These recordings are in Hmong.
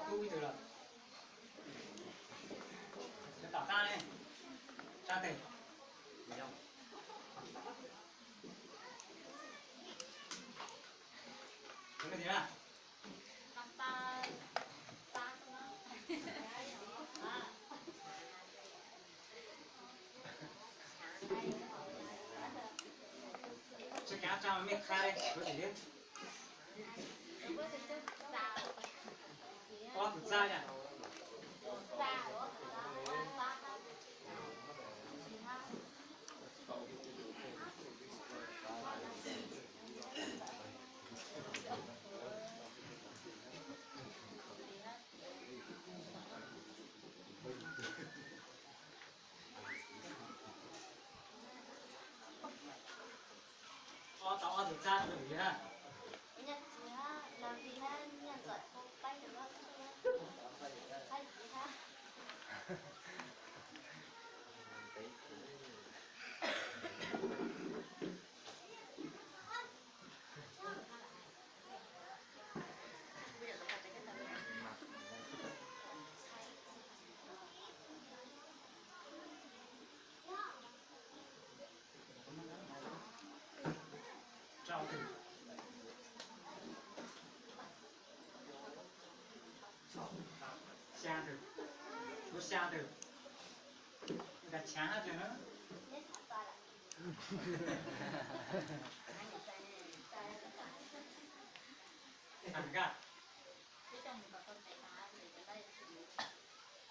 Ib tug lawm. Tom qab ne, sab teg. Tsis kav tsa mej qha li, kuv tsis thiab. Ob tug txaj na. Ob tau ob tug txaj rau li na. Rau twg? Xya twg? Kuv xya twg? Nkag chav hab twg na? Nkag.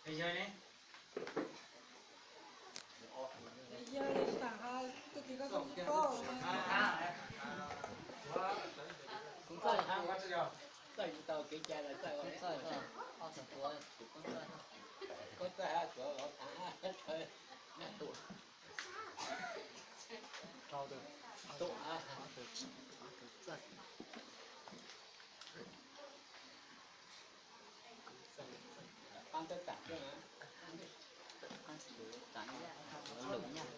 Es yawg ne? Yawg tsis tham has, tus twg koj txawj tsis paub. Kuv txawj, txawj tsis tau kev cai los txawj, txawj ob txog tuav kuv koob txawj, koob txawj hab tuav los tham hab tawv. Rau tus, tus, tus txawj. Lwm nyaj,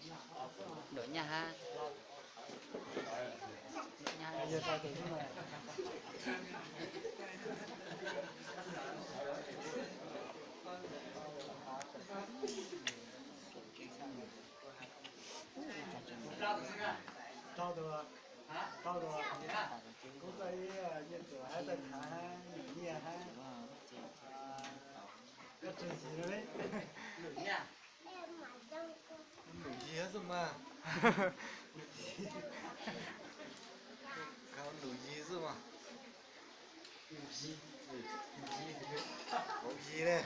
lwm nyaj hab. Rau tus, rau tus, kuv txawj ib nyiaj txuas hab txawj khav hab nyiaj hab. Koj tseg ntsis no li. Lwm yig xwb mas. Khav lwm yig xwb mas. Hauv yig ne.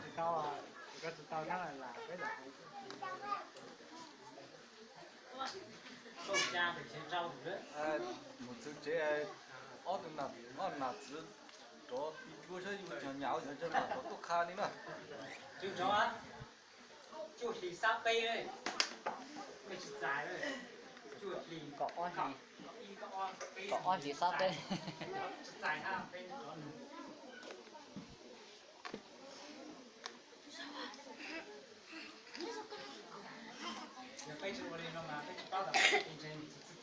Tsis tau, koj tsis tau nyob lam peb lam hais. Mus txwv tsev, ob tug nam, ob nam txwv rov ncua saib yus cov nyam ua cov ntawd mas rov tuaj qha li na. Tseem tshuav cuaj hlis xab peb, mej tsis txais, cuaj hlis, kaum ob hlis xab peb. Yog peb tsis ua li no mas peb tsis paub tas peb ntshe mus txwv txwv